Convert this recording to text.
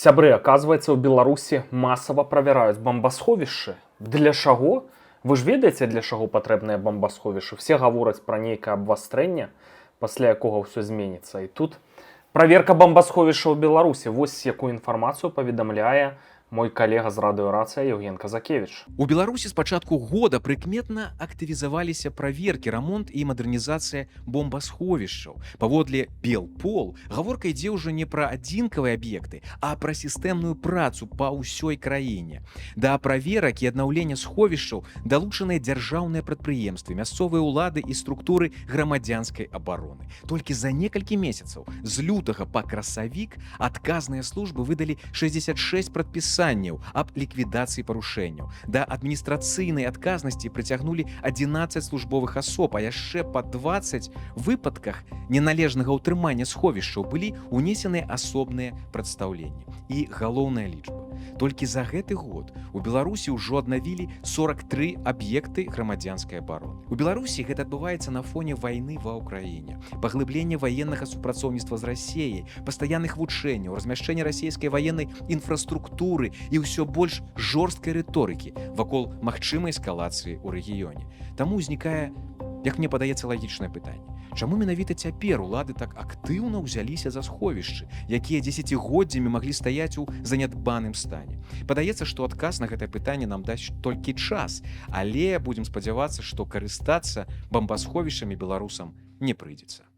Сябры, оказывается, у Беларусі масава правяраюць бамбасховішчы. Для чаго? Вы ж ведаеце, для чаго патрэбныя бамбасховішчы. Все гавораць пра нейкае абвастрэнне, пасля якога ўсё зменіцца. І тут праверка бамбасховішча ў Беларусі. Вось якую інфармацыю паведамляе мой калега з Радыё Рацыя Яўген Казакевіч. У Беларусі з пачатку года прыкметна актывізаваліся праверкі, рамонт і мадэрнізацыя бомбасховішчаў. Паводле Белпол, гаворка ідзе ўжо не пра адзінкавыя аб'екты, а пра сістэмную працу па ўсёй краіне. Да праверак і аднаўлення сховішчаў далучаныя дзяржаўныя прадпрыемствы, мясцовыя ўлады і структуры грамадзянскай абароны. Толькі за некалькі месяцаў з лютага па красавік адказныя службы выдалі 66 прадпісанняў аб ліквідацыі парушэнняў. Да адміністрацыйнай адказнасці прыцягнулі 11 службовых асоб, а яшчэ па 20 выпадках неналежнага ўтрымання сховішчаў былі ўнесеныя асобныя прадстаўленні. І галоўная лічба. Толькі за гэты год у Беларусі ўжо аднавілі 43 аб'екты грамадзянскай абароны. У Беларусі гэта адбываецца на фоне вайны ва Ўкраіне, паглыблення ваеннага супрацоўніцтва з Расеяй, пастаянных вучэнняў, размяшчэння расійскай ваеннай інфраструктуры і ўсё больш жорсткай рыторыкі вакол магчымай эскалацыі ў рэгіёне. Таму ўзнікае, як мне падаецца, лагічнае пытанне. Чаму менавіта цяпер улады так актыўна ўзяліся за сховішчы, якія дзесяцігоддзямі маглі стаяць у занядбаным стане? Падаецца, што адказ на гэтае пытанне нам дасць толькі час, але будзем спадзявацца, што карыстацца бамбасховішчамі беларусам не прыйдзецца.